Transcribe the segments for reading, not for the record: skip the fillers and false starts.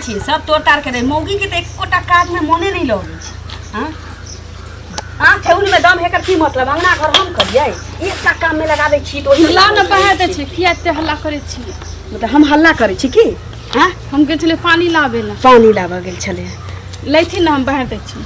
छियै सब तोड़ ताड़ के रहे मौगी के तऽ एकोटा काजमे मोने नहि लगै छै हँ आँख ठेहुनमे दम हेकर की मतलब अंगना घर हम करियै एकटा काममे लगा दै छी तऽ ओहिमे ला लागल ने बहा रहै दै छी। छै किया एते हल्ला करै छी मतलब हम हल्ला करै छी की हँ हम गेल छलियै पानि लाबै लए पानि लाबऽ गेल छलै लैथिन ने हम बहा दै छी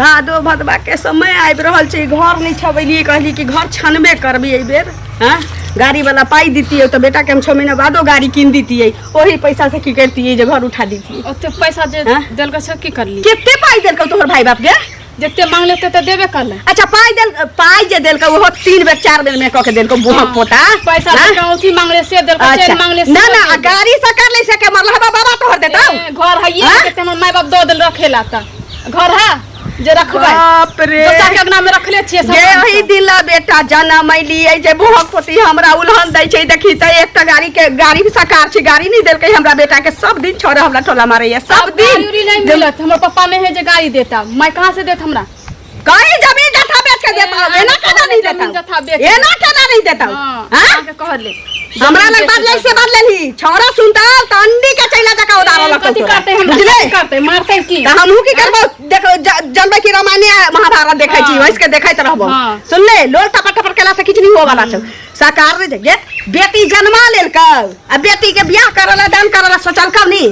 भादो भदवाके समय आबि रहल छै घर नहि छबेलियै कहलियै कि घर छनबे करबै एहि बेर हँ गाड़ीवला पाइ दितियै तऽ बेटाके हम 6 महीना बादो गाड़ी कीन दितियै ओही पैसासँ की करतियै जे घर उठा दितियै ओते पैसा जे हँ? देलकै से की करली कते पाइ देलकौ तोहर भाय बाप गे जते मांगले ओते तऽ देबे करले अच्छा पाइ देल पाइ जे देलकौ ओहो 3 बेर 4 बेर में कऽ के देलकौ बुढ़क हाँ। पोता पैसा हाँ? देलकै औठी मांगले से देलकै अच्छा चेन मांगले से ना ना आ देलकै। गाड़ी से कर ले से के मरल हबा बाबा तोहर देतौ ए, घर है हाँ? ये हमर माय बाप दऽ देल रखेला तऽ घर है जे रखबै बाप रे दोसर के अंगना में रखले छियै गे सब ओही दिन ला बेटा जनम अइलियै जे बुढ़क पोती हमरा उलहन दै छै देखी तऽ एकटा गाड़ी के गाड़ी भी सकार छै गाड़ी नहि देलकै हमरा बेटा के सब दिन छोड़ा हमरा टोला मारैया सब सब गाड़ी दिन उड़ी नहीं मिलत हमर पप्पा नहीं है जे गाड़ी देता मैं कहाँ से देत हमरा कहीं जमीन जथा बेच के देता ए, एना केना नहीं जमीन जथा देता बेच के। एना केना नहीं देता हाँ, हां अहाँके कहले हमरा लग बदले से बदलही छोरा सुनता त अंडी के चैला जका उदार लग कथी करते हमरा बुझले कथी करते मारते की त हमहू की करबो देखो जनबै की रामायण आ महाभारत देखै छी हाँ। वैस के देखैत रहबो हाँ। सुनले लोल टपर टपर केला से किछु नहीं हुआ वाला छौ साकार रे गे बेटी जन्मा लेलकौ आ बेटी के बियाह करला दान करला सोचलकौ नी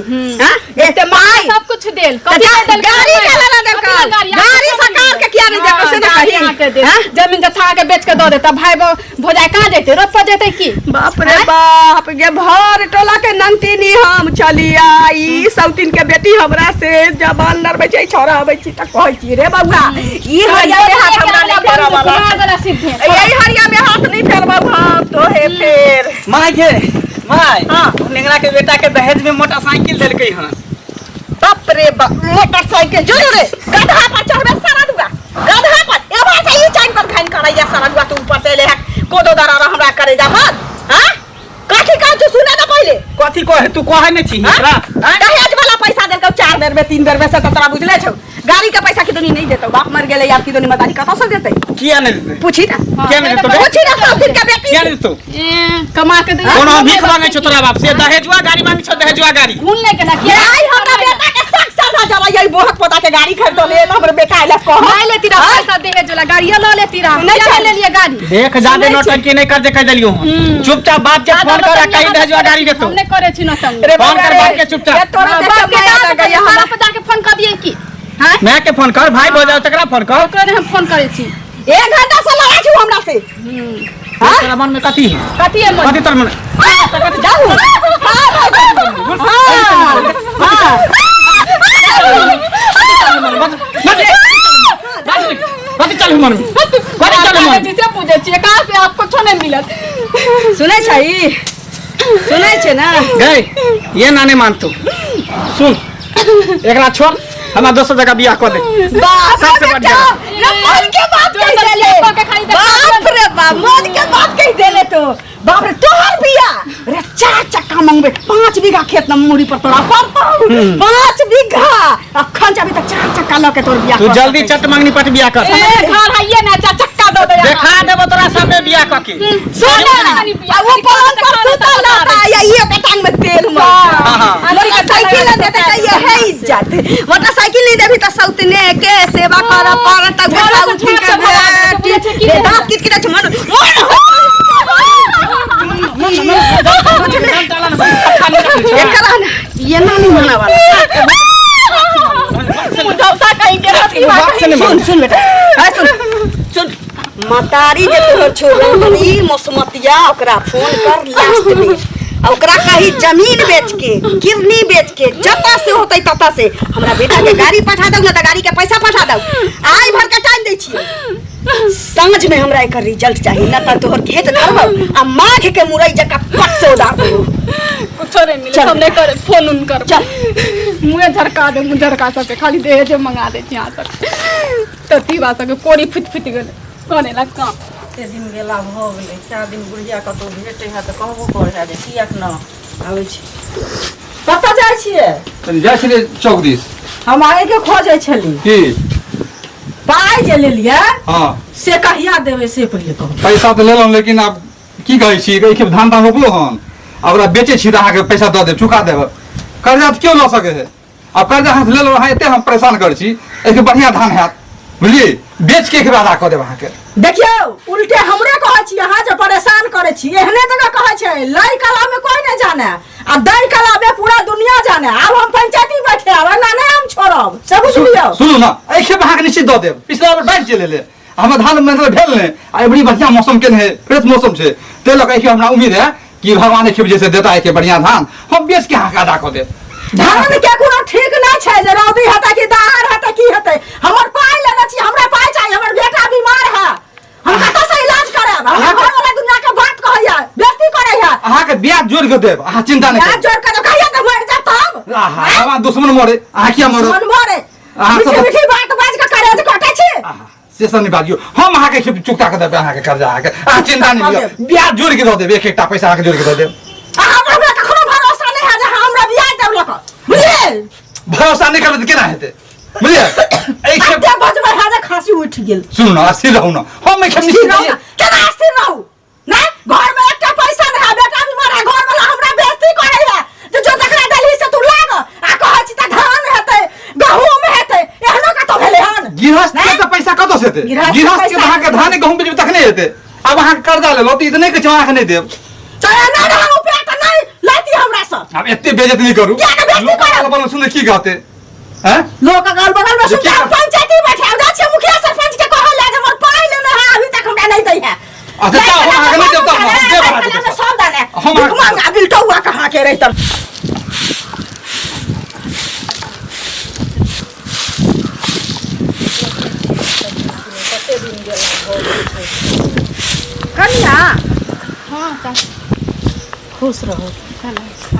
हां एते पाई सब कुछ देल तऽ कथी नहीं देल गाड़ी के लेला देलकौ? गाड़ी सरकार के किया नहीं देलकौ से ने कही? के देल हाँ? जमीन जथा के बेच के दऽ देता भाई भौजाई कहाँ जैते रोड पर जैते की बाप रे बाप गे भर टोला के नंतिनी हम चलिया ई सौतीन के बेटी हमरा से जबान लड़बै छै छोरा अबै छी तऽ कहै छी रे बौआ ई हरिया में हाथ हमरा नहीं फेरब वाला घुमा देला सीधे यही हरिया में हाथ नहीं फेरब हम तो हे फेर माय गे माय हाँ। नेंगरा के बेटा के दहेज में मोटरसाइकिल देलकै हन बाप रे बाप मोटरसाइकिल जो रे गधा पर चढ़बे सारा दुआ गधा पर एबा से ई चाइन पर घाइन करैया सारा दुआ तू ऊपर से ले है कोदो दरारा हमरा करे जा मत हां कथी कहै छौ सुने ना पहिले कथी कहे तू कहे नहीं छी हाँ? एकरा आँय? दहेज वाला पैसा देलकौ 4 बेर में 3 बेर में से त तोरा बुझले छौ गाड़ी के पैसा किदनी नहीं देतौ बाप मर गेलै आब किदनी मतारी कतौ से देतै किया नहीं देतै पूछी ना किया नहीं देतौ पूछी ना सब दिन के बेटी किया नहीं देतौ ए, कमा के दे कोनो भीख मांगे छौ तोरा बाप से दहेजुआ गाड़ी मांगे छौ दहेजुआ गाड़ी घून ले के ना किया आई हमरा बेटा के सख साधा जरा यही बोहक पोता के गाड़ी खरीद ले हमर बेटा आइला कह नहीं लेती रहा पैसा दहेज वाला गाड़िया ल लेती रहा नहीं किया चल। ले लिए गाड़ी देख जादे नौटंकी नहीं कर जे कह देलियो हम चुपचाप बाप के फोन कर आ कहीं दहेजुआ गाड़ी देतौ हम नहीं करे छी नौटंकी रे फोन कर बाबा बाप रे, के चुपचाप। ये तोरा देख बाप के के माया दाम लगैया हमरा हमरा पर जाके फोन कर दिए की हैं मैं के फोन कर भाई भौजाई तकरा फोन कर ओकरा ने हम फोन करे छी एक घंटा से लड़ाई छी हमरा से हाँ? तोरा मन में कथी है कथी है मन कथी तोरा मन में जाऊ हाँ हाँ कथी चल मन में कथी चल मन में से पूछे छियै कहाँ से आप कुछो नहीं मिलत सुनै छै सुनै छै ना गई ये नाने मानतो सुन एकरा छोड़ हमरा दोसर जगह बियाह कऽ दे बाप सबसे रे बढ़िया। बेटा, रे मन के बात कह देले बाप रे बाप मन के बात कह देले तो बाप रे तोहर बिया रे चार चक्का मंगबे 5 बीघा खेत न मुड़ी पर तोरा पड़तौ 5 बीघा अखन जाबी त चार चक्का ल के तोर बिया तू कर जल्दी सकै चट मंगनी पट बियाह कर ए घर हइये ना चार चक्का दो दे देखा देबो तोरा सामने बियाह कऽ के सुन आ वो पलंग पर सुतल रहता या ये के टांग में तेल मार हाँ। मोटरसाइकिल न देते त ये है इज्जत मोटरसाइकिल नहीं देबी त सौतने के सेवा कर पर त झोला से उठी के झाड़ के भगा देते, बेटी बुझै छै की रे दांत किट किट मन एकरा ना ये ना नहीं होने वाला मुझौता कहीं के रहती सुन सुन बेटा आ सुन सुन मतारी जे तोहर छोड़ल मसमतिया ओकरा फोन कर लास्ट में आ ओकरा कही जमीन बेच के किरनी बेच के जता से होतै तता से हमरा बेटा के गाड़ी पठा दऊ ना त गाड़ी के पैसा पठा दऊ आइ भर के टाइम दै छियै साँझ में हमरा एकर रिजल्ट चाही ना त तोहर खेत धरबौ आ माघ के मुरई जका पट से उदार देबौ कुछो नहीं मिले चल। हम नहीं करे फोन उन कर चल। मुँहे झरका दे मुँह झरका सबके खाली दहेज मंगा दे छी यहाँ तक तऽ तीबा सबके कोरी फुटि फुटि गेलै कने ला काम कते दिन गेला भऽ गेलै कए दिन बुढ़िया कतहु भेटै है तऽ कहबो करै है जे किएक न आबै छी कतऽ जाइ छियै तनी जाइ छलियै चौक दिस हम अहीँके खोजै छली की पाइ जे लेलियै हँ से कहिया देबै से पहिले कहू पैसा तऽ लेलहुँ लेकिन आब की कहै छी एहि खेप धान तान रोपलहुँ हन आ ओकरा बेचै छी तऽ अहाँके पैसा दऽ देब चुका देब कर्जा तऽ केओ लऽ सकै है। आब कर्जा हाथ लेलहुँ अहाँ, एते हम परेशान करै छी। एहिके बढ़िआँ धान हैत, बुझलियै? बेच के एक बेर अदा कऽ देब अहाँके। देखियौ, उल्टे हमरे कहै छी अहाँ जे परेशान करै छी। एहने जगह कहै छै, लै कला में कोई नहीं जाने आ दै कला में पूरा दुनिया जाने। आब हम पंचायती बैठे आब एना नहीं हम छोड़ब, से बुझलियौ? सुनू ने, एहि खेप अहाँके निश्चित दऽ देब। पिछला बेर बाढ़ि चलि एलै, हमर धान मतलब भेल नहि, आ एबरी बढ़िआँ मौसम केने है, फ्रेश मौसम छै, ताहि लऽ कऽ एहि हमरा उम्मीद है कि भगवान एहि खेप जे से देता है बढ़िआँ धान, हम बेच के अहाँके अदा कऽ देब। धान के कोनो ठीक नहीं छै जे रौदी हेतै कि दहार हेतै की हेतै। हमर पाइ लेने छी, हमरा पाइ चाही। हमर बेटा बीमार है, हम कतऽ से इलाज करायब? हमर घर वाला दुनिया के बात कहैया, बेइज्जती करैया। अहाँके ब्याज जोड़ि कऽ देब, अहाँ चिंता नहि ब्याज करू। जोड़ के कहिया तऽ मरि जायब तब? आहा, हमरा दुश्मन मरे, अहाँ किया मरब? दुश्मन मरे। अहाँ मीठी सब मीठी बात बाज के करेज कटै छी। आहा, से सब नहि बाजियौ। हम अहाँके खेप चुकता कऽ देबै अहाँके कर्जा अहाँके, अहाँ चिंता नहि कऽ लिअ। ब्याज जोड़ि कऽ दऽ देब, एक एकटा पैसा अहाँके जोड़ि कऽ दऽ देब। आ हमरा कखनो भरोसा नहि है जे अहाँ हमरा ब्याज देब लऽ कऽ, बुझलियै? भरोसा नहि करबै तऽ केना हेतै, बुझलियै? एहि खेप कते बजबै है जे खांसी उठि गेल। सुनू ने, स्थिर रहू ने, हम एहि खेप स्थिर निश्चित रहू ने। केना स्थिर रहू? नहीं, घर में एकटा पैसा नहीं है, बेटा बीमार है, घर वाला हमरा बेइज्जती करे है जे जो तकरा देलही से तू लाग, आ कहै छी त धान हेतै, गहूम हेतै। एहनो कतौ भेलै हन? गृहस्थ के तऽ पैसा कतौ से हेतै? गृहस्थ के गृहस्थ के पैसा अहाँके धान गहूम बेचबै तखने हेतै। आब अहाँके कर्जा लेलहुँ तऽ ई तऽ नहि कहै छै अहाँके नहि देब। चाहे नहि रहै उपाय तऽ नहि लैती हमरा से। आब एते बेइज्जती नहि करू। किया ने बेइज्जती लोक करब? अगल बगल सुनै की कहतै? हैं? लोक अगल बगल में जे सुनते, की हम पंचायती बैठे जा छियै मुखिया सरपंच के कहल ले जे हमर पाइ लेने है, अभी तक हमरा नहीं दै है। अच्छा, जाओ, हम अहाँके नहि देब तऽ हम देब अहाँके पैसा। सब दाने हम अहाँके- मांगा बिलटौआ कहाँ के रहितन। कनिया। हाँ चाची। खुश रहू।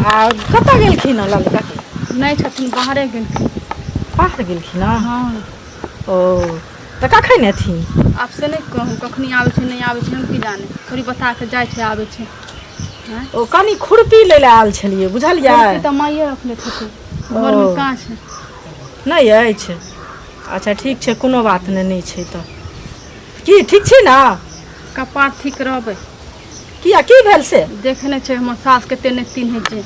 आ कतऽ गेलखिन हँ लाल काकी? नहि छथिन, बाहरे गेलखिन। बाहर गेलखिन हँ? हाँ। ओ तऽ कखन एथिन? आब से नहि कहू, कखनी आबै छै नहि आबै छै हम की जाने, थोड़ी बता के जाइ छै आबै छै। ओ कनि खुरपी लै लए आयल छलियै, बुझलियै? खुरपी तऽ माइए रखने छथिन घरमे। ओ। कहाँ छै? नहि अछि। अच्छा ठीक छै, कोनो बात नहि, नहि छै तऽ की। ठीक छी ने? कपार ठीक रहबै। किया, की भेल से? देखै नहि छै हमर सास कते नहि चिन्है छै।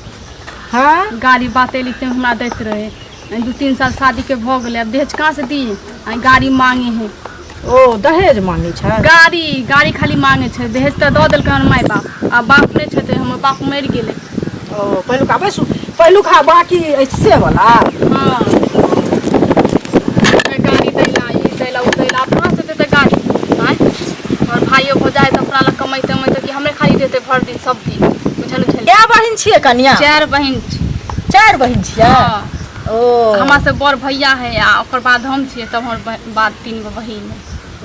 हँ। गाड़ी बात एली तऽ हमरा दैत रहै। 2-3 साल शादीके भऽ गेलै, आब दहेज कहाँ से दी? आ गाड़ी मांगे है। ओ दहेज मांगै छै? गाड़ी, गाड़ी खाली मांगे छै। दहेज तऽ दऽ देलकै हमर माय बाप, आ बाप नहि छै तऽ हमर बाप मरि गेलै। ओ पहिलुका बैसू, पहिलुका बाकी अछि से वाला। हाँ, गाड़ी दैला, ई दैला, ओ दैला, आब कहाँ से देतै गाड़ी? आँय, हमर भाइयो भौजाइ तऽ अपना लग कमैते उमैते कि हमरे खाली देतै भरि दिन सब दिन, बुझल छलै? कए बहिन छियै कनिया? चारि बहिन छी। चारि बहिन छियै? हाँ। ओ हमरा से बड़ भैया है आ ओकर बाद हम छियै, तब हमर बाद 3 गो बहिन है।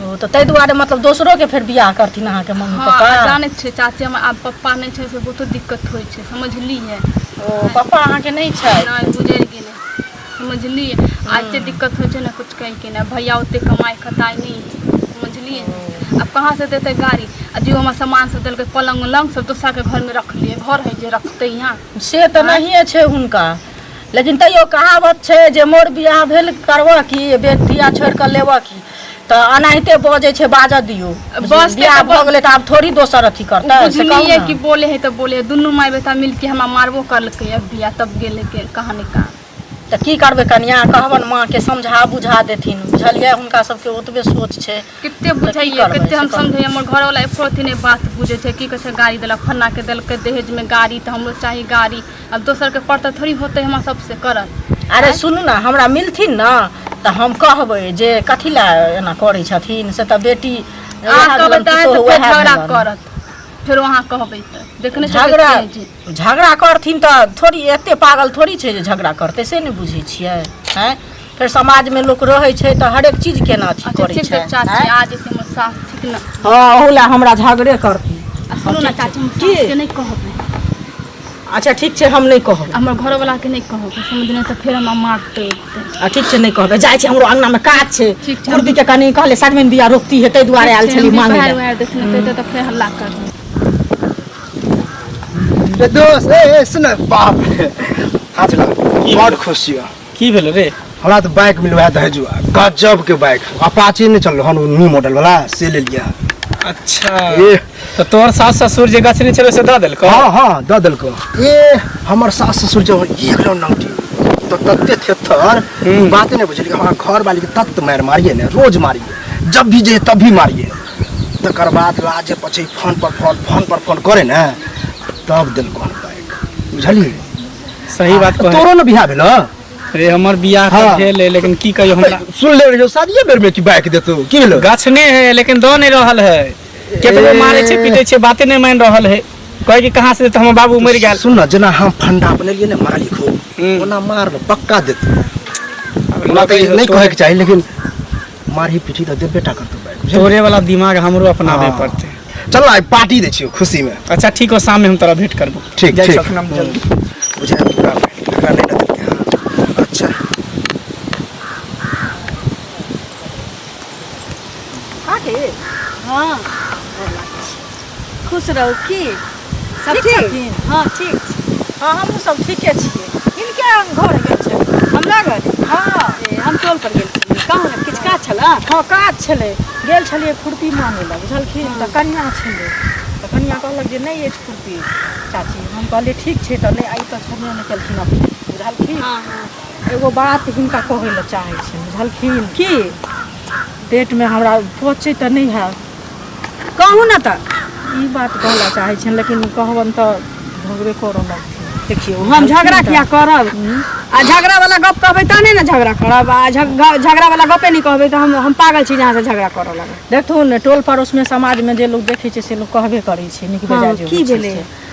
ओ तऽ ताहि दुआरे मतलब दोसरोके फेर बियाह करथिन अहाँके मम्मी? हाँ। पप्पा आ जानै छियै चाची, हमर आब पप्पा नहि छै से बहुते दिक्कत होइ छै, समझलियै? ओ पप्पा अहाँके नहि छै? नहि, गुजरि गेलै, समझलियै? आ एते दिक्कत होइ छै ने, कुछ कहि के नहि। भैया ओते कमाइ खताइ नहि है, समझलियै? आब कहाँ से देतै गाड़ी? आ जे हमर सामान सब देलकै, पलङ्ग उलङ्ग सब दोसराके घरमे रखलियै, घर है जे रखतै यहाँ? से तऽ नहिए छै हुनका, लेकिन तैयो कहावत छै जे मोर बियाह भेल करबह की, बेटिया छोड़ि कऽ लेबह की। तऽ एनाहिते बजै छै, बाजऽ दियौ। बस बियाह भऽ गेलै तऽ आब थोड़ी दोसर अथी करतै, से कहू बुझलियै ने। कि बोले है तऽ बोले है। दुनू माय बेटा मिलके हमरा मारबो करलकै अभी आ तब गेलै के कहानी कहाँ। तऽ की करबै कनिया, कहबनि माँके समझा बुझा देथिन, बुझलियै? हुनका सबके ओतबे सोच छै। कते तऽ की बुझैयै करबै कते से हम कहू। समझैयै। हमर घरवला एको अथी नहि बात बुझै छै। की कहै छै, गाड़ी देलक फन्नाके, देलकै दहेजमे गाड़ी तऽ हमरो चाही गाड़ी। आब दोसरके पड़तै थोड़ी होतै हमरा सबसे करल। अरे सुनू ने, हमरा मिलथिन ने तऽ हम कहबै जे कथी लए एना करै छथिन, से तऽ बेटी अहाँ वएह कहबै भेलनि, तऽ पुतोहु अहाँसँ फेर वएह झगड़ा भेलनि। करत फेरो, अहाँ कहबै तऽ देखने छियै झगड़ा कते जे झगड़ा करथिन तऽ थोड़ी एते पागल थोड़ी छै जे झगड़ा करतै, से नहि बुझै छियै? आँय, फेर समाजमे लोक रहै छै तऽ हरेक चीज केना अथी अच्छा करै ठीक छै। छै चाची। आँय? आ जेतै हमर सास, ठीक ने? हँ, ओहू लए हमरा झगड़े करथिन। आ सुनू ने चाची, हम की? सासके नहि कहबै। अच्छा ठीक छै, हम नहि कहब। हमर घरवलाके नहि कहबै, समझने? तऽ फेर हमरा मारतै उरतै। आ ठीक छै, नहि कहबै। जाइ छी, हमरो अंगनामे काज छै। ठीक छै। खुरपी के कनि कहले सजमनि बिया रोपती है, ताहि दुआरे आयल छली मांगे बहार लए। उहार देखने तऽ फेर हल्ला करतै। ए दोस्त, ए ए सुन, बाप रे, हाथ लग, बड़ खुश छियो। की भेल रे? हमरा तऽ बाइक मिलल है दहेजुआ, गजब के बाइक, अपाचे नहीं चल हन न्यू मॉडल वाला, से ले लिया। अच्छा। ए। तऽ तोहर सास ससुर जे गछने छलै से दऽ देलकौ? हाँ हाँ, दऽ देलकौ। ए, हमर सास ससुर जब एक रौ नंगटी तो तत्ते थेथर, बाते नहीं बुझलियै। हमरा घर वाली के तत्त मारि मारिए ने, रोज मारिए, जब भी जाइए तब भी मारिए। तकर बाद लाजे पछे फोन पर फोन, फोन पर फोन करे ने, तब देलकौ हन बाइक, बुझलियै? सही बात कहै। तोरो ने बियाह भेलौ? रे, हमर बियाह तऽ हाँ। भेल है, लेकिन की कहियो हमरा। सुन ले रहियो शादिये बेर में कि बाइक देतौ, की भेलौ? गछने है लेकिन दऽ नहि रहल है। केतबो मारे छै, पीटे छै, बाते नहि मानि रहल है। कहै कि कहाँ से देतौ, हमर बाबू मरि गेल। सुन न, जेना हम फंडा बनेलियै ने, मारलियै खूब, ओना मार न, पक्का देतौ। ओना तऽ ई नहि कहैके चाही, लेकिन मारही पीटी तऽ देबे टा करतौ बाइक, बुझलियै? तोरे वाला दिमाग हमरो अपनाबे हाँ। पड़तै। चल आइ पार्टी दै छियौ खुशी में। अच्छा ठीक हो, शाम में हम तोरा भेंट करबो। ठीक। जाइ ठीक। छौ अखन हम जल्दी। बुझाय पूरा एकरा नहि ने देलकै। हाँ, अच्छा। हाँ, खुश रहू। की सब ठीक ठीक? छथिन? हाँ, ठीक छी। हाँ, हमहूँ सब ठीके छियै। हिनके घर गेल छै? हमरा घर? हाँ। ए, हम टोल पर गेल छलियै। कहू ने, किछु काज छलै? हाँ, काज छलै। गेल छलियै खुरपी मांगै लए, बुझलखिन? तऽ कनिया छलै, तऽ कनिया कहलक जे नहि अछि खुरपी चाची। हम कहलियै ठीक छै। तऽ नहि आइ तऽ छेबे नहि केलखिन अपने, बुझलखिन? हाँ हाँ। एगो बात हिनका कहै लए चाहै छियनि, बुझलखिन? की? पेटमे हमरा पचै तऽ नहि हैत। कहू ने तऽ। ई बात कहऽ लए चाहै छियनि, लेकिन कहबनि तऽ झगड़े करऽ लगथिन। देखियौ, हम झगड़ा किया करब? आ झगड़ा वाला गप कहबै तहने ने झगड़ा करब। आ झगड़ा वाला गपे नहि कहबै तऽ हम पागल छी जे अहाँसँ झगड़ा करऽ लागब? देखथुन ने, टोल पड़ोसमे समाजमे जे लोक देखै छै से लोक कहबे करै छै, नीक बेजाय जे की होइ छै। भेलै? से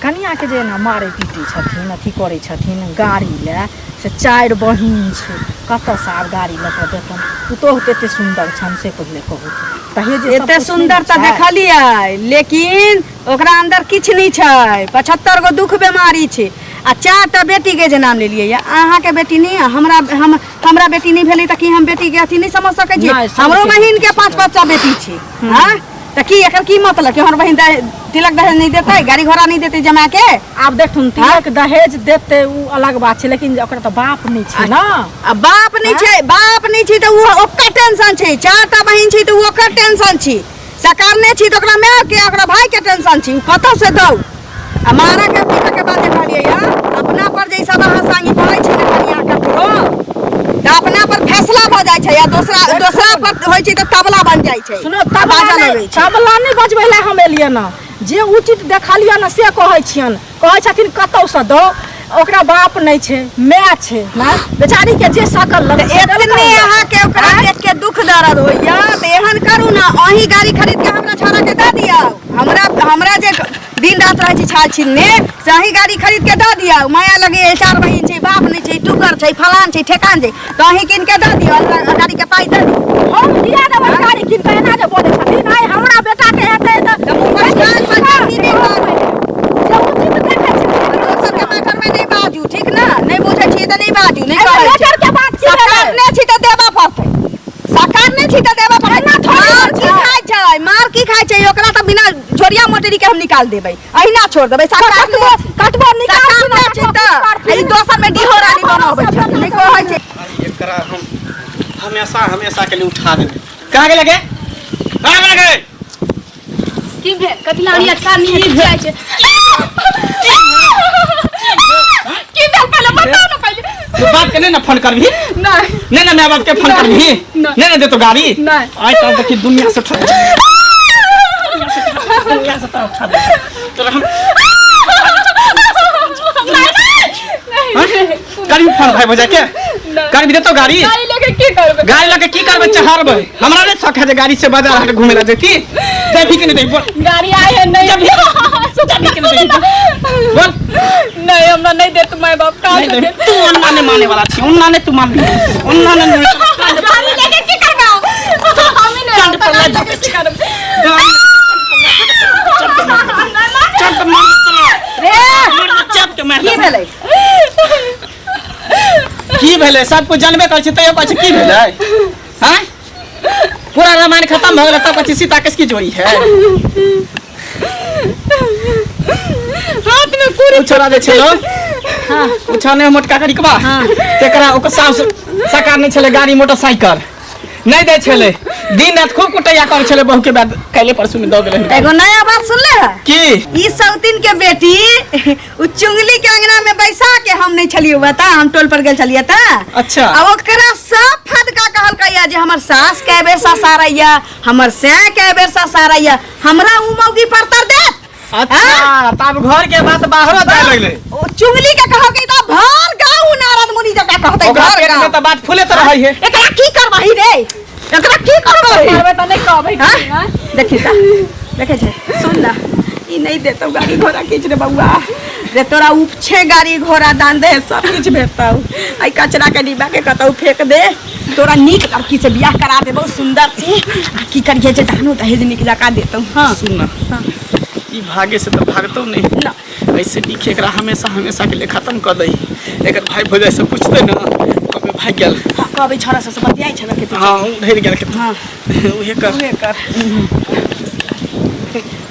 कनिआँके जे एना मारै पीटै छथिन, अथी करै छथिन गाड़ी लए, से चारि बहिन छै, कतऽसँ आब गाड़ी लऽ कऽ देतनि? पुतोहु तऽ एते सुन्दर छनि, से पहिले कहू दहेज सब एते किछु नहि सुन्दर ने तऽ छै। देखलियै, लेकिन ओकरा अंदर किछु नहि छै। 75 गो दुख बेमारी छै। आ चारिटा बेटीके जे नाम लेलियै यऽ, अहाँके बेटी नहि यऽ, हमरा हम हमरा बेटी नहि भेलै तऽ की हम बेटीके अथी नहि समझ सकै छी? नहि, सबके हमरो बहिनके बेटी पाँच छै। पाँचटा बेटी छै। हँ, तऽ की एकर की मतलब कि हमर बहिन तिलक दहेज नहि देतै, गाड़ी घोड़ा नहि देतै जमाके? आब देखथुन, तिलक दहेज देतै ओ अलग बात छै, लेकिन ओकरा तऽ बाप नहि छै ने। आ बाप नहि छै, बाप नहि छै तऽ ओ ओकर टेंशन छै। चारिटा बहिन छै तऽ ओ ओकर टेंशन छै। सकारने छी तऽ ओकरा माय के, ओकरा भाई के टेंशन छै, ओ कतऽ से दौ। आ मारा के पीटऽ के बाद देखलियै या अपना पर जे ई सब अहाँ संगी पड़ै छै ने कनिया ककरो, तऽ अपना पर फैसला भऽ जाइ छै, आ दोसरा दोसरा पर होइ छै तऽ तबला बन जाइ छै। सुनो, आ तबला बाजऽ नहि लगै छै। तबला नहि बजबै लए हम एलियै ने, जे उचित देखलियै ने से कहै छियनि। कहै छथिन कतौसँ दौ, ओकरा बाप नहि छै, माय छै ने बेचारी के, जे सकल लगै से एतने देलकै। अहाँके ओकरा देख के दुख दर्द होइया तऽ एहन करू ने, अहीं गाड़ी खरीद के हमरा छौड़ा के दऽ दियौ। हमरा हमरा जे दिन रात रहै छी छाल छीनने, से अहीं गाड़ी खरीद के दऽ दियौ। माया लगैए, चार बहिन छै, बाप नहि छै, टुगर छै, फलान छै, ठेकान छै, तऽ अहीं कीन के दऽ दियौ, हमरा गाड़ी के पाइ दऽ दियौ। हम दिया देबै गाड़ी कीन कऽ? एना जे बोलै छथिन, आइ हमरा बेटाके हेतै तऽ तऽ मुँह पर कान पर जाति नहि बाजू। जे उचित देखै छै। दोसर के मैटर में नहि बाजू, ठीक ने? नहि बुझै छियै तऽ नहि बाजू, नहि एहिमे कहै छी। मैटर के बात की भेलै? सकार नहि छी तऽ देबऽ पड़तै, सकार नहि छी तऽ देबऽ पड़तै। एना थोड़े मार होइ की छै। खाइ छै, मार की खाइ छै? ओकरा तऽ बिना झोरिया मोटरी के हम निकाल देबै, अहिना छोड़ देबै। सकार कटबो कटबो निकाल सकार नहि छी तऽ ई दोसर में डिहो रानी बनबै छै, नहि कहै छै। एकरा हम हमेशा हमेशा के लिए उठा देबै। कहाँ गेलै गे? कहाँ गेलै गे? की भेल? कथी लानी अटका नहीं जाइ छै? की भेल, पहिले बताउ ने पहिले। तू बाप के नहीं ना फोन करबही? नहीं। नहीं ना माय बाप के फोन करबही? नहीं। नहीं ना देतो गाड़ी? नहीं। आइ तब देखी, दुनिया से उठा, दुनिया से तोरा उठा दे तोरा हम। हाँ? करबी फोन भाई भौजाई के? करबी? देतो गाड़ी? गाड़ी लेके की करबै? गाड़ी लके की करबै? चढ़बै। हमरा नहीं शौक है जे गाड़ी से बाजार हाट घूमे ला जैती। देबही कि नहीं देबही, बोल। गाड़ी आए है नहीं? जब जब कि नहीं देबही, बोल। नहीं, हमरा नहीं देत माय बाप का। नहीं देबही। तू अन्ना नहीं माने वाला छी, उन्ना नहीं तू मानबी, उन्ना नहीं। गाड़ी लेके की करबै? हम ही नहीं कंड पर गाड़ी ले लेके की करबै? चल तो मार। रे, चप के मार। की भेलै? की भेलै? सब कुछ जानबे करै छै, तैयो कहै छै की भेलै। हैं, पूरा रामायण खत्म भऽ गेलै, तब कहै छै सीता किसकी जोड़ी है। हाथ में पूरी उ छोरा जे छलो, उ छने मोटका करिकबा, तेकरा ओकर साउस सकार नहि छलै, गाड़ी मोटरसाइकिल नहि दै छलै। दिन रात खूब कुटैया करै छलै बहू के बाद काल्हि परसू में दऽ गेलै हिनका। एगो नया बात सुनले है की ई सौतीन के बेटी उ चुंगली के अंगना में बैसा के हम नहीं छलियो बता हम टोल पर गेल छलिए त अच्छा। आ ओकरा सब फदका कहलकै जे हमर सास कै बेर ससारैया हमर सै कै बेर ससारैया हमरा उ मौगी परतर देत अच्छा तब घर के बात बाहरो जाए लगले ओ चुंगली के कहलकै त भर गाँव नारद मुनि जका कहतै ओकरा भर पेट में गाँव तऽ बात फूले तऽ रहै है एकरा की करबही रे एकरा की करबही करबै तऽ नहि कहबै हाँ? की, हाँ? देखी ता देखे छे सुन ना ई नहीं देतौ गाड़ी घोड़ा किछु रे बउआ रे तोरा उपछे गाड़ी घोड़ा दान दे सब किछु भेटतौ आई कचरा के डिब्बा के कतौ फेंक दे तोरा नीक लड़की से बियाह करा देबौ सुंदर से आ की करिए जे दानो दहेज नीक जकाँ देतौ हाँ सुन ना ई भागे से तऽ भागतौ नहीं ना ऐसे नीक एकरा हमेशा हमेशा के लिए खत्म कर दही एकर भाई भौजाई से पूछते ना कबे भाग गेल हाँ, कहबै छौड़ा सबसँ बतियाइ छौ के हाँ उ ढेर गेल के हाँ उहे कर उहे कर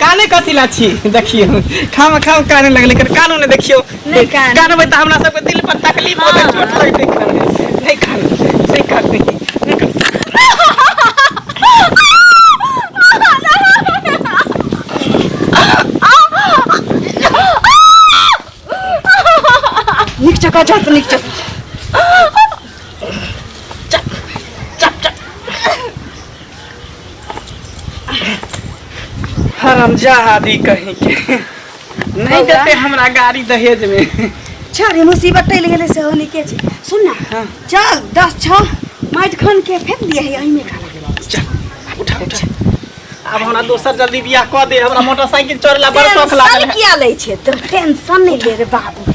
काने कथी ला छी देखियो खाम खाम काने लगले कर कानो ने देखियो नहि कान। कानबै तऽ हमरा सबके दिल पर तकलीफ होतै चोट लगतै काने नहीं कान नहीं कान नहीं नहीं कान नीक जकाँ जा तऽ नीक जकाँ हरामजादी कहीं के नहीं बौआ। देते हमरा गाड़ी दहेज में चल मुसीबत टलि गेलै सेहो नीके छै सुन ना हाँ। चल 10 6 माटि खन के फेंक दिए है एहिमे खाना चल उठा उठा अब हमरा दोसर जल्दी बियाह कऽ दे हमरा मोटरसाइकिल चढ़ला बड़ शौक लागल टेंशन है किया लै छै तो टेंशन नहीं ले रे बाबू